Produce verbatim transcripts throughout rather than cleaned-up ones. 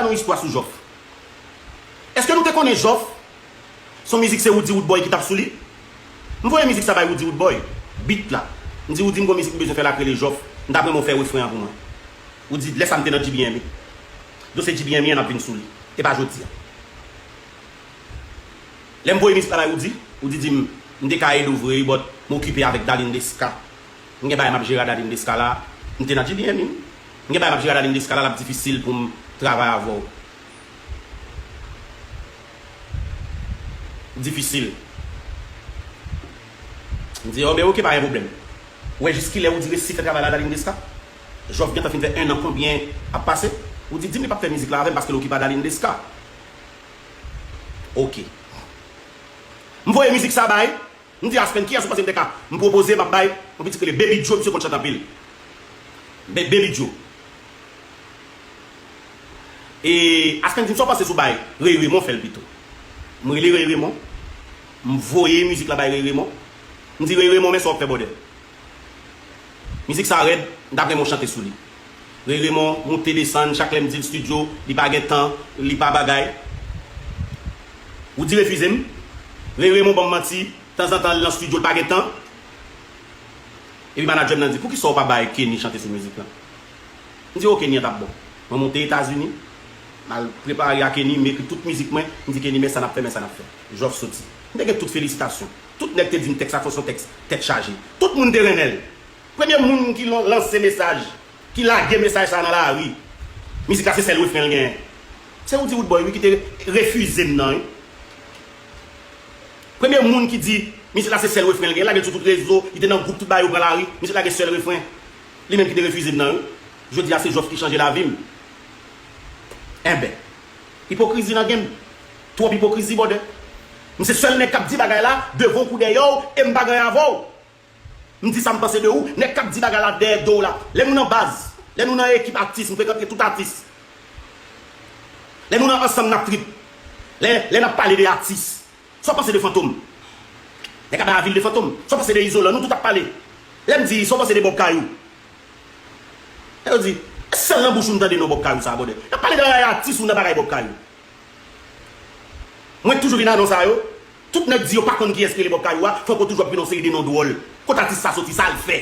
yon istwa sou Jòf. Èske nou te konnen Jòf se yon mizik se Roody Roodboy ki t ap sou li? M voye mizik sa bay Roody Roodboy, beat la. M di, Roody, m gon mizik m bezwen fè la k rele Jòf. M ta renmen w fè refren an pou mwen. Roody, lè sa m te nan G B M, wi. Dosye G B M an ap vin sou li. E pa jodi a. Lè m voye mizik la bay Roody, Roody di m, m te ka ede w vre, but m okipe avèk Darline Desca. M gen bagay m ap jere a Darline Desca la. M te nan G B M, wi. M gen bagay m ap jere a Darline Desca la, l ap difisil pou m travay avè w. Difisil. M di, oh, ben oke, pa gen pwoblèm. Ou wè jis kilè Roody resi fè travay la Darline Desca? Jòf gentan fin fè en an konbyen ap pase? Roody di m li p ap fè mizik la avè m paske l okipe a Darline Desca. Oke. M voye mizik sa bay. M di Aspen, kiyès ou panse m te ka? M pwopoze, m ap bay yon pitit rele Baby Joe, misye konn chante anpil. Be- Baby Joe. E Aspen di m, sa w panse sou bay Ray Raymond fè l pito? M rele Ray Raymond. M voye mizik la bay Ray Raymond. M di, Ray Raymond, men sa w ap fè, brother. Mizik sa rèd, m t ap renmen w chante sou li. Ray Raymond moute desann, chak lè m di l studio, li pa gen tan, li pa bagay. Roody refize m. Ray Raymond ban m manti, tanzantan l nan studio, l pa gen tan. Epi manadjè m nan di, poukisa w pa bay Kenny chante sou mizik lan? M di, oh, Kenny an t ap bon. Mwen monte Etazini, m al prepare a Kenny, m ekri tout mizik mwen, m di, Kenny, men sa n ap fè, men sa n ap fè. Jòf soti. M te gen tout felisitasyon. Tout nèg te di m tèks la fò s on tèks tèt chaje. Tout moun te renmen l. Premye moun ki lan- lanse mesaj, ki lage mesaj sa nan lari, mizik la se sèl refren l genyen. Se Roody Roodboy, wi, ki te refize m nan, wi. Premye moun ki di, mizik la se sèl refren l genyen, lage l sou tout rezo, li te nan gwoup, tout bagay yo pran lari, mizik la gen sèl refren. Li menm ki te refize m nan, wi. Jodi a se Jòf ki chanje lavi m. Enben, ipokrizi nan game. Twòp ipokrizi, brother. M se sèl nèg k ap di bagay la devan w kou dèyè w e m pa gen anyen avè w. M di sa m panse de ou, nèg k ap di bagay la dèyè do w la. Lè nou nan baz, lè nou nan ekip atis, m frekante tout atis. Lè nou nan ansanm n ap trip. Lè, lè n ap pale de atis. Sa w panse de Fantom? Nèg ap bay avil de Fantom. Sa w panse de Izolan? Nou tout ap pale. Lè m di, sa w panse de Bob Kayou? Lè yo di, e sèl nan bouch ou m tande non Bob Kayou sa, brother. N ap pale de bagay atis ou nan bagay Bob Kayou. Mwen toujou vin anonse sa yo. Tout nèg di yo pa konn kiyès ki rele Bob Kayou a, Franco toujou ap vin yon seri de non dwòl. Kot atis sa soti, sa l fè?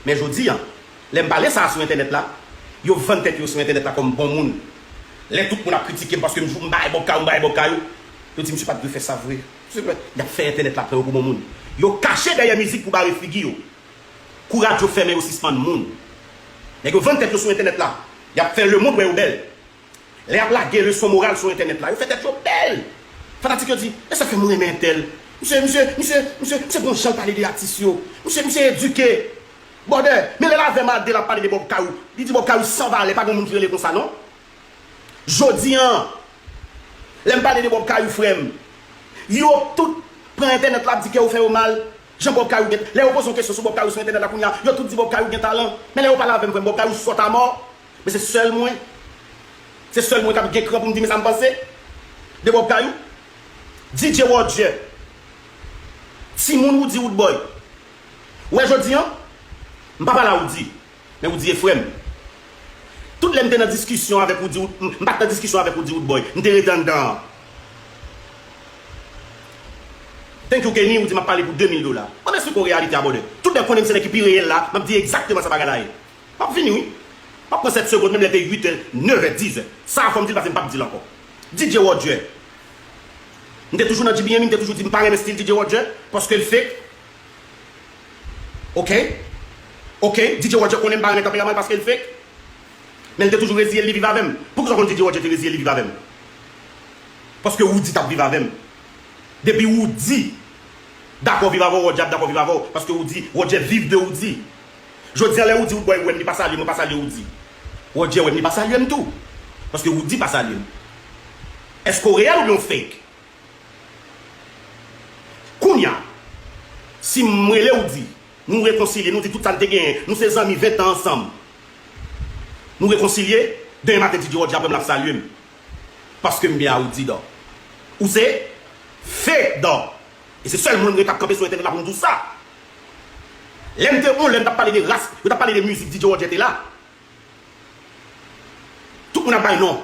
Men jodi a, lè m pale sa sou entènèt la, yo vann tèt yo sou entènèt la kòm bon moun. Lè tout moun ap kritike m paske m jou m bay Bob Kayou, m bay Bob Kayou, yo di misye pa t dwe fè sa vre. Misye pa, y ap fè entènèt la pran yo pou bon moun. Yo kache dèyè mizik pou bare figi yo. Kou radyo fèmen yo sispann moun. Nèg yo vann tèt yo sou entènèt la. Y ap fè lemonn wè yo bèl. Lè y ap lage leson moral sou entènèt la, yo fè tèt yo bèl. Fanatik yo di, e sa k fè m renmen entèl. Misye, misye, misye, misye, misye gon jan l pale de atis yo. Misye, misye edike. Brother, men lè l avè m a de l ap pale de Bob Kayou. Li di Bob Kayou san valè, pa gen moun ki rele konsa non. Jodi a, lè m pale de Bob Kayou, frè m, yo tout pran entènèt la ap di kè yo fè yo mal. Jan Bob Kayou gen, lè yo poze yon kesyon sou Bob Kayou sou entènèt la kounye a, yo tout di Bob Kayou gen talan. Men lè yo pale avè m, frè m, Bob Kayou sòt a mò. Men se sèl mwen. Se sèl mwen k ap gen kran pou m di men sa m panse de Bob Kayou. D J Roger. Timoun Roody Roodboy. Ou wè jodi a, m pa pale a Roody. Men Roody e frè m. Tout lè m te nan diskisyon avèk Roody, m pa t nan diskisyon avèk Roody Roodboy. M te rete anndan an. Thank you, Kenny, ou di m ap pale pou de mil dola. Ban m esplike w reyalite a, brother. Tout nèg konnen m se nèg ki pi reyèl la, m ap di egzakteman sa bagay la ye. M ap vini, wi. M ap pran sèt segonn, menm lè te uit è, nèf è, diz è. Sa a fò m di l, paske m p ap di l ankò. D J Roger. M te toujou nan G B M, m te toujou di m pa renmen stil D J Roger, paske l fake. Oke? Oke? D J Roger konnen m pa renmen tanperaman l paske l fake. Men l te toujou reziye l, li viv avè m. Poukisa w konn D J Roger te reziye l, li viv avè m? Paske Roody t ap viv avè m. Depi Roody dakò viv avè w, Roger ap dakò viv avè w. Paske Roody, Roger viv de Roody. Jodi a, lè Roody Roodboy wè m, li pa salye m, mwen pa salye Roody. Roger wè m, li pa salye m tou. Paske Roody pa salye m. Èske w reyèl oubyen w fake? Kounye a, si m rele Roody, nou rekonsilye, nou di tout sa n te genyen, nou se zanmi ven tan ansanm. Nou rekonsilye, demen maten D J Roger ap wè m, l ap salye m. Paske m byen a Roody, dò. Ou se fake, dò. E se sèl moun mwen k ap kanpe sou entènèt la pou m di w sa. Lè m te on lè m t ap pale de ras, yo t ap pale de mizik, D J Roger te la. Tout moun ap bay non.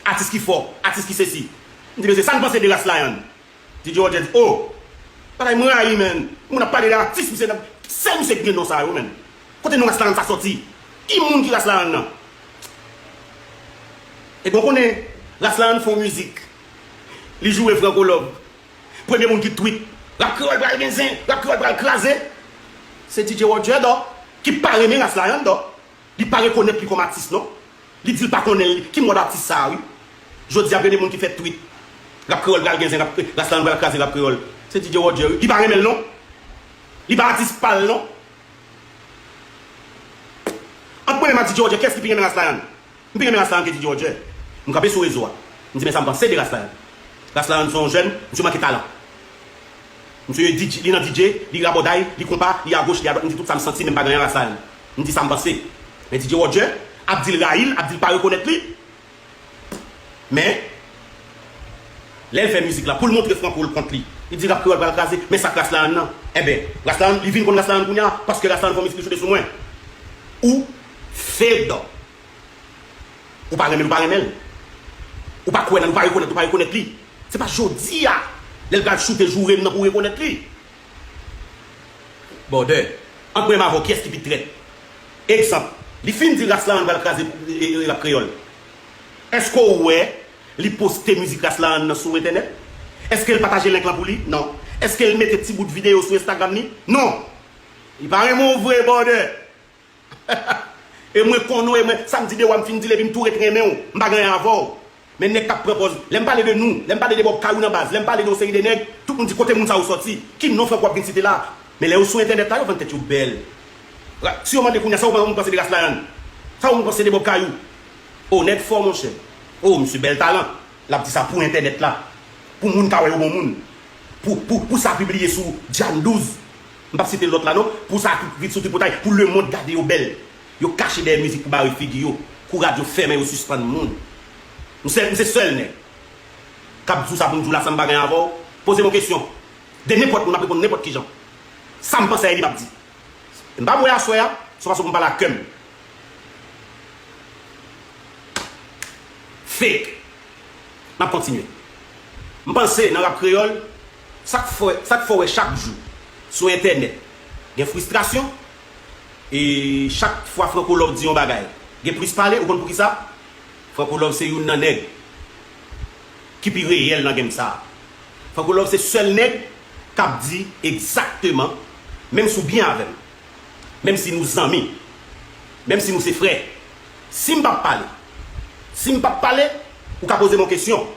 Atis ki fò, atis ki sesi. M di, mesye, sa n panse de Ras Lion? D J Roger di, oh, bagay m rayi, menn. Moun ap pale de atis, misye nan, sèl misye ki gen non sa yo, menn. Kote non Ras Lion sa sòti? Ki moun ki Ras Lion nan? E bon konnen, Ras Lion fè yon mizik. Li joure Franco Love. Premye moun ki tweet, Rap Kreyòl pral gen zen, Rap Kreyòl pral kraze. Se D J Roger, dò, ki pa renmen Ras Lion, dò. Li pa rekonèt li kòm atis, non. Li di l pa konnen li, ki mòd atis sa a, wi. Jodi a, premye moun ki fè tweet, Rap Kreyòl pral gen zen, rap, Ras Lion pral kraze Rap Kreyòl. Se D J Roger, wi. Li pa renmen l, non. Li pa atis pa l, non. Ant mwen menm ak D J Roger, kiyès ki pi renmen Ras Lion? M pi renmen Ras Lion ke D J Roger. M kanpe sou rezo a. M di, men sa m panse de Ras Lion. Ras Lion se yon jèn, misye manke talan. Misye D J, li nan D J, li rabòday, li konpa, li agoch, li adwat. M di tout sa m santi, men m pa gen anyen Ras Lion. M di sa m panse. Men D J Roger ap di l rayi l, ap di l pa rekonèt li. Men, lè l fè mizik la, pou l montre Franco l kont li, li di Rap Kreyòl pral kraze, men sa k Ras Lion nan? Enben, Ras Lion, li vin konn Ras Lion kounye a, paske Ras Lion fè yon mizik li choute sou mwen. Ou fed up. Ou pa renmen l, ou pa renmen l. Ou pa kwè nan l, ou pa rekonèt, ou pa rekonèt li. Se pa jodi a, lè l pral choute joure m nan pou w rekonèt li. Bòdè. Ant mwen menm avè w, kiyès ki pi trèt? Egzanp, li fin di Ras Lion pral kraze, e, e, Rap Kreyòl. Èske w wè li poste mizik Ras Lion nan sou entènèt? Èske l pataje link lan pou li? Non. Èske l mete ti bout videyo sou Instagram li? Non. Li pa renmen w vre, bòdè. E mwen konnen w, e mwen, sa m di de w a, m fin di l, epi m tou ret renmen w. M pa gen anyen avè w. Men nèg k ap pran pòz, lè m pale de nou, lè m pale de Bob Kayou nan baz, lè m pale de yon seri de nèg, tout moun di kote moun sa yo sòti, ki non Franco ap vin site la. Men lè yo sou entènèt la, yo vann tèt yo bèl. Ra-, si yo mande kounye a, sa ou, ou panse de Ras Lion? Sa ou panse de Bob Kayou? O, nèg fò, monchè. O, misye bèl talan. L ap di sa pou entènèt la. Pou moun ka wè yo bon moun. Pou, pou, pou sa pibliye sou Djann douz. M p ap site lòt la non. Pou sa vin sou tripotay. Pou lemonn gade yo bèl. Yo kache dèyè mizik pou bare figi yo. Kou radyo fèmen yo sispann moun. M se, m se sèl nèg k ap di w sa pou m di w la san m pa gen avè w. Poze m yon kesyon. De nenpòt moun, m ap reponn nenpòt kijan. Sa m panse a li m ap di. M pa bwè aswè a, se yon fason pou m pale ak kè m. Fake. N ap kontinye. M panse nan rap kreyòl, sa k fè, sa k fè w wè chak jou sou entènèt gen fristrasyon, e chak fwa Franco Love di yon bagay, gen plis pale, ou konn poukisa? Franco Love se youn nan nèg ki pi reyèl nan game sa a. Franco Love se sèl nèg k ap di egzakteman, menm si w byen avè m, menm si nou zanmi, menm si nou se frè, si m p ap pale, si m p ap pale, ou ka poze m yon kesyon,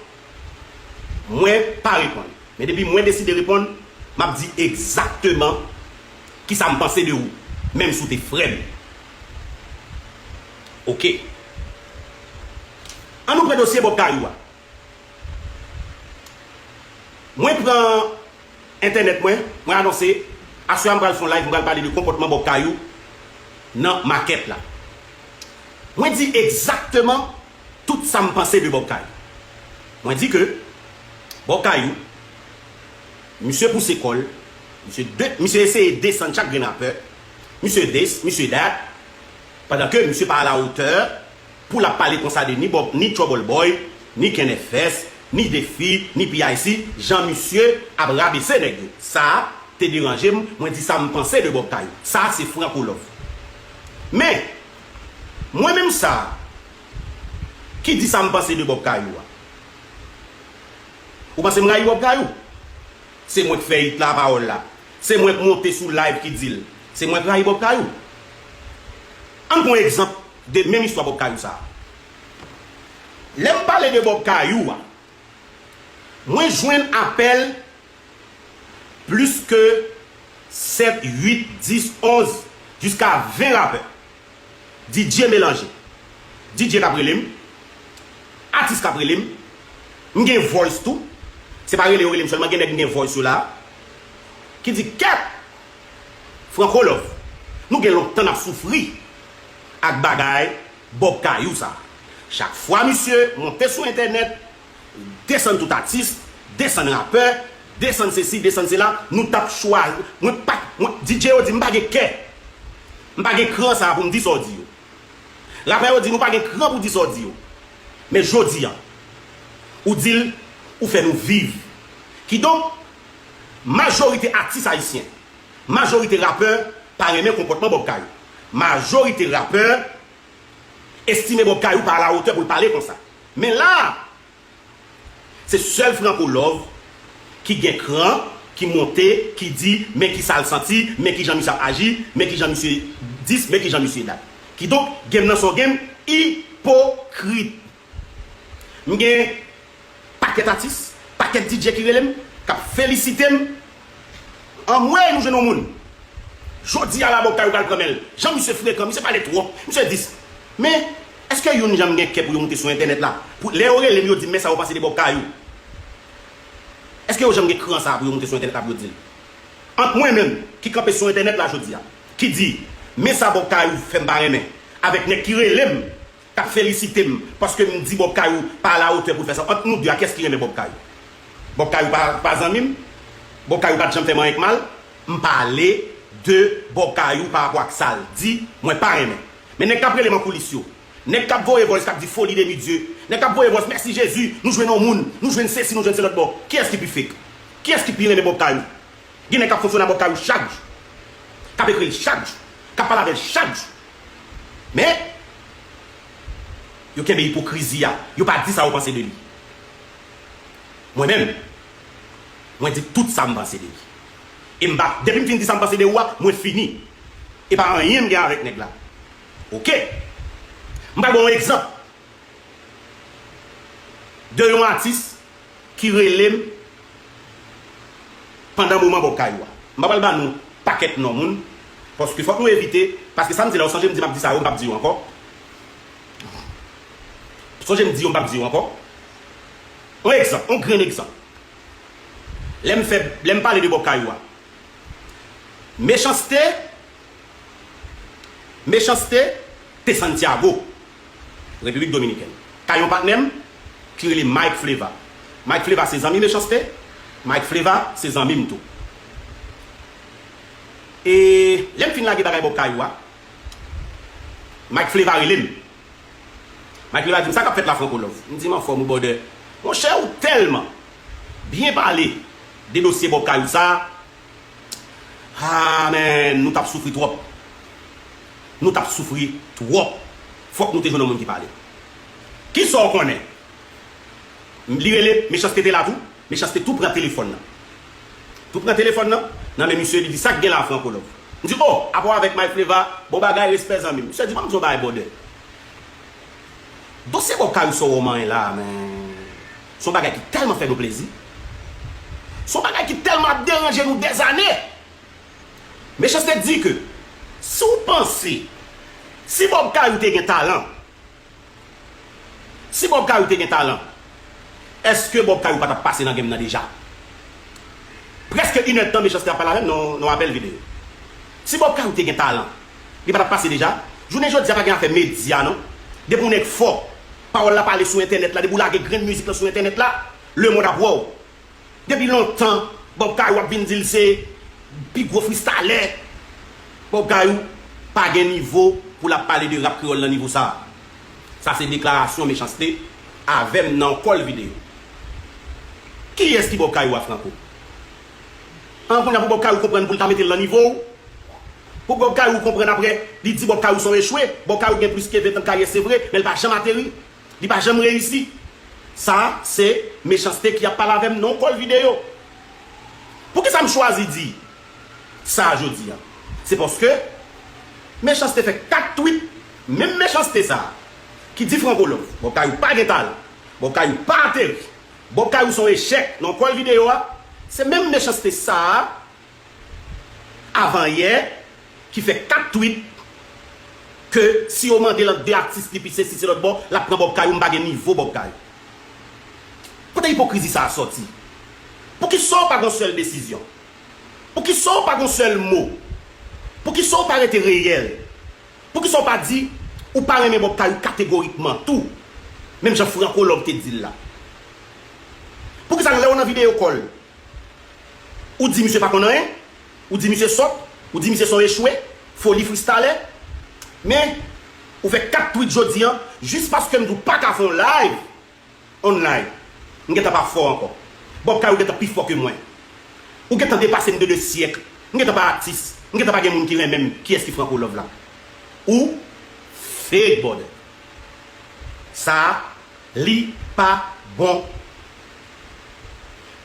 mwen pa reponn. Men depi mwen deside reponn, m ap di egzakteman kisa m panse de ou, menm si w te frè m. Oke. An nou pran dosye Bob Kayou a. Mwen pran entènèt mwen, mwen anonse, aswè a m pral fè yon live, m pral pale de konpòtman Bob Kayou nan makèt la. Mwen di egzakteman tout sa m panse de Bob Kayou. Mwen di ke Bob Kayou, misye pouse kò l, misye de, misye eseye desann chak grenn rapè, misye this, misye that, pandan ke misye pa a la otè pou l ap pale konsa de ni Bob, ni Trouble Boy, ni Ken F S, ni Defi, ni P I C, jan misye ap rabese nèg yo. Sa te deranje m, mwen di sa m panse de Bob Kayou. Sa se Franco Love. Men, mwen menm sa, ki di sa m panse de Bob Kayou a? Ou panse m rayi Bob Kayou? Se mwen k fè hit la, pawòl la. Se mwen k monte sou live ki di l. Se mwen k rayi Bob Kayou. Ann pran yon egzanp de menm istwa Bob Kayou sa a. Lè m pale de Bob Kayou a, mwen jwenn apèl plis ke sèt, uit, dis, onz, jiska ven rapè. D J melanje. D J k ap rele m, atis k ap rele m, m gen voice tou. Se pa rele yo rele m sèlman, gen nèg m gen voice yo la, ki di, kèt! Franco Love, nou gen lontan n ap soufri ak bagay Bob Kayou sa. Chak fwa misye monte sou entènèt, desann tout atis, desann rapè, desann sesi, desann sela, nou t ap chwazi, mwen pa, mwen, D J yo di m pa gen kè. M pa gen kran sa a pou m di sa w di yo. Rapè yo di nou pa gen kran pou di sa w di yo. Men jodi a, Ou di l, ou fè nou viv. Kidonk, majorite atis ayisyen, majorite rapè pa renmen konpòtman Bob Kayou. Majorite rapè estime Bob Kayou pa alawotè pou l pale konsa. Men la, se sèl Franco Love ki gen kran, ki monte, ki di, men ki sa l santi, men ki jan misye ap aji, men ki jan misye dis, men ki jan misye dat. Kidonk, game nan se yon game ipokrit. M gen pakèt atis, pakèt D J ki rele m, k ap felisite m. Anmwey, nou jwenn yon moun. Jodi a la, Bob Kayou pral pran men l. Jan misye frekan, misye pale twòp, misye dis. Men, èske youn janm gen kè pou yo moute sou entènèt la? Pou, lè yo rele m, yo di m, men sa yo panse de Bob Kayou. Èske yo janm gen kran sa pou yo moute sou entènèt la pou yo di l? Ant mwen menm, ki kanpe sou entènèt la jodi a, ki di, men sa Bob Kayou fè m pa renmen, avèk nèg ki rele m, k ap felisite m paske m di Bob Kayou pa alawotè pou l fè sa. Ant nou de a, kiyès ki renmen Bob Kayou? Bob Kayou pa, pa zanmi m? Bob Kayou pa t janm fè m anyen k mal? M pale de Bob Kayou pa rapò ak sa l di, mwen pa renmen. Men nèg k ap rele m an koulis yo, nèg k ap voye voice k ap di foli de mi Dye, nèg k ap voye voice mèsi Jezi, nou jwenn yon moun, nou jwenn sesi, nou jwenn se lòt bò. Kiyès ki pi fake? Kiyès ki pi renmen Bob Kayou? Gen nèg k ap fonksyone ak Bob Kayou chak jou, k ap ekri l chak jou, k ap pale avè l chak jou. Men, yo kenbe ipokrizi a, yo pa di sa yo panse de li. Mwen menm, mwen di tout sa m panse de li. E m pa, depi m fin di sa m panse de ou a, mwen fini. E pa anyen m gen avèk nèg la. Oke? M pral ba w yon egzanp de yon atis ki rele m pandan moman Bob Kayou a. M pa pral ba nou pakèt non moun, paske fòk nou evite, paske sa m di la, ou sonje m di m ap di sa yo, m p ap di yo ankò. Sonje m di yo, m p ap di yo ankò. Yon egzanp, yon grenn egzanp. Lè m fè, lè m pale de Bob Kayou a, Mechanste, Mechanste te Santiago, Repiblik Dominikèn, kay yon patnè m ki rele Mike Fleva. Mike Fleva se zanmi Mechanste, Mike Fleva se zanmi m tou. E lè m fin lage bagay Bob Kayou a, Mike Fleva rele m. Mike Fleva di m, "Sa k ap fèt la, Franco Love?" M di, "M anfòm wi, brother." Monchè, ou tèlman byen pale de dosye Bob Kayou sa a. Ah, men, nou t ap soufri twòp. Nou t ap soufri twòp. Fòk nou te jwenn yon moun ki pale. Kisa w konnen? Li rele, Mechanste te la tou. Mechanste tou pran telefòn nan. Tou pran telefòn nan nan men misye, li di, "Sa k gen la, Franco Love?" M di, "Oh, apa w avèk Mike Fleva? Bon bagay, respè zanmi m." Misye di, "Ban m di w yon bagay, brother. Dosye Bob Kayou sa w wè w manyen la a, men, se yon bagay ki tèlman fè nou plezi. Se yon bagay ki tèlman ap deranje nou dèzane." Mechanste di ke si w panse, si Bob Kayou te gen talan, si Bob Kayou te gen talan, èske Bob Kayou pa t ap pase nan game nan deja? Prèske inèdtan Mechanste ap pale avè m nan, nan apèl videyo. Si Bob Kayou te gen talan, li pa t ap pase deja? Jounen jodi a pa gen afè medya non. Depi yon nèg fò, pawòl la pale sou entènèt la, depi w lage grenn mizik lan sou entènèt la, lemonn ap wè w. Depi lontan, Bob Kayou ap vin di l se pi gwo freestyler. Bob Kayou pa gen nivo pou l ap pale de rap kreyòl nan nivo sa a. Sa se deklarasyon Mechanste avè m nan yon kòl videyo. Kiyès ki Bob Kayou a, Franco? An, kounye a pou Bob Kayou konprann pou l ta mete l nan nivo w? Pou Bob Kayou konprann apre, li di Bob Kayou se yon echwe? Bob Kayou gen plis ke ven tan karyè, se vre, men l pa janm ateri. Li pa janm reyisi. Sa, se Mechanste ki ap pale avè m nan yon kòl videyo. Poukisa m chwazi di sa jodi a? Se paske Mechanste fè kat tweet, menm Mechanste sa a, ki di Franco Love, Bob Kayou pa gen talan, Bob Kayou pa ateri, Bob Kayou se yon echèk nan yon kòl videyo a, se menm Mechanste sa a, avan yè, ki fè kat tweet ke si yo mande l ant de atis li pi sesi se lòt bò, l ap pran Bob Kayou, m pa gen nivo Bob Kayou. Kote ipokrizi sa a sòti? Poukisa w pa gen yon sèl desizyon? Poukisa w pa gen yon sèl mo? Poukisa w pa rete reyèl? Poukisa w pa di ou pa renmen Bob Kayou kategorikman tou? Menm jan Franco Love te di l la. Poukisa lè w nan videyo kòl, ou di misye pa konn anyen, ou di misye sòt, ou di misye se yon echwe, foli freestyler. Men, ou fè kat tweet jodi a, jis paske m di w pa ka fè yon live online. M gentan pa fò ankò. Bob Kay, ou gentan pi fò ke mwen. Ou gentan depase m de de syèk. M gentan pa atis. M gentan pa gen moun ki renmen m. Kiyès ki Franco Love la? Ou fake, brother. Sa a, li pa bon.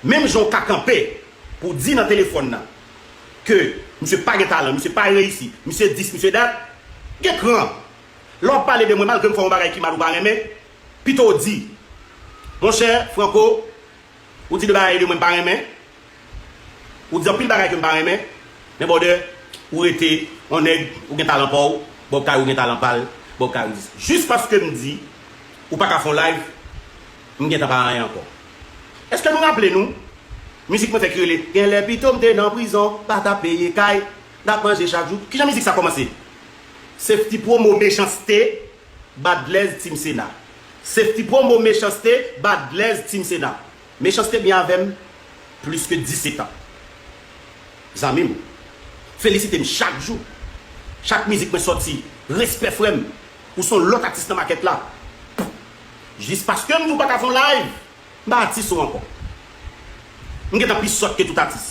Menm jan w ka kanpe pou di nan telefòn nan ke misye pa gen talan, misye pa reyisi, misye dis, misye dat, gen kran. Lè w ap pale de mwen, malgre m fè yon bagay ki mal ou pa renmen, pito w di, monchè Franco, ou di de bagay de mwen m pa renmen, ou di anpil bagay ke m pa renmen, men brother, ou rete yon nèg, ou gen talan pa w, Bob Kay ou gen talan pa l, Bob Kay ou di. Jis paske m di, ou pa ka fè yon live, m gentan pa anyen ankò. Èske nou raple nou? Mizik mwen fè ki rele, genlè pito m te nan prizon, pa t ap peye kay, n ap manje chak jou. Kijan mizik sa kòmanse? Safety Promo, Mechanste, Badlez, Team Sena. Safety Promo, Mechanste, Badlez, Team Sena. Mechanste byen avè m plis ke disèt an. Zanmi m, felisite m chak jou. Chak mizik mwen sòti, respè frè m. Ou se yon lòt atis nan makèt la. Jis paske m di w pa ka fè yon live, m pa atis ou ankò. M gentan pi sòt ke tout atis.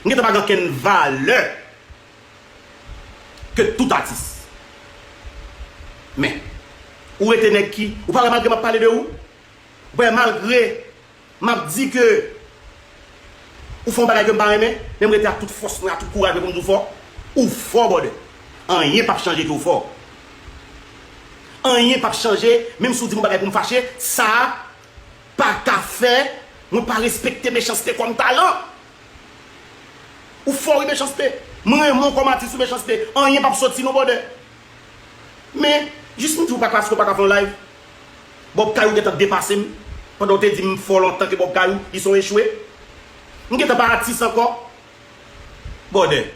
M gentan pa gen okenn valè ke tout atis. Men, ou rete nèg ki, ou pa wè malgre m ap pale de ou? Ou pa wè malgre m ap di ke ou fè yon bagay ke m pa renmen, men m rete ak tout fòs mwen, ak tout kouraj mwen pou m di w fò? Ou fò, brother. Anyen p ap chanje ke w fò. Anyen p ap chanje, menm si w di m yon bagay pou m fache, sa a pa ka fè mwen pa respekte Mechanste kòm talan. Ou fò wi, Mechanste. Mwen renmen w kòm atis wi, Mechanste. Anyen p ap soti non, brother. Men, jis m di w pa paske w pa ka fè yon live, Bob Kay ou gentan depase m. Pandan w te di m fò lontan ke Bob Kay ou, li se yon echwe. M gentan pa atis ankò. Brother,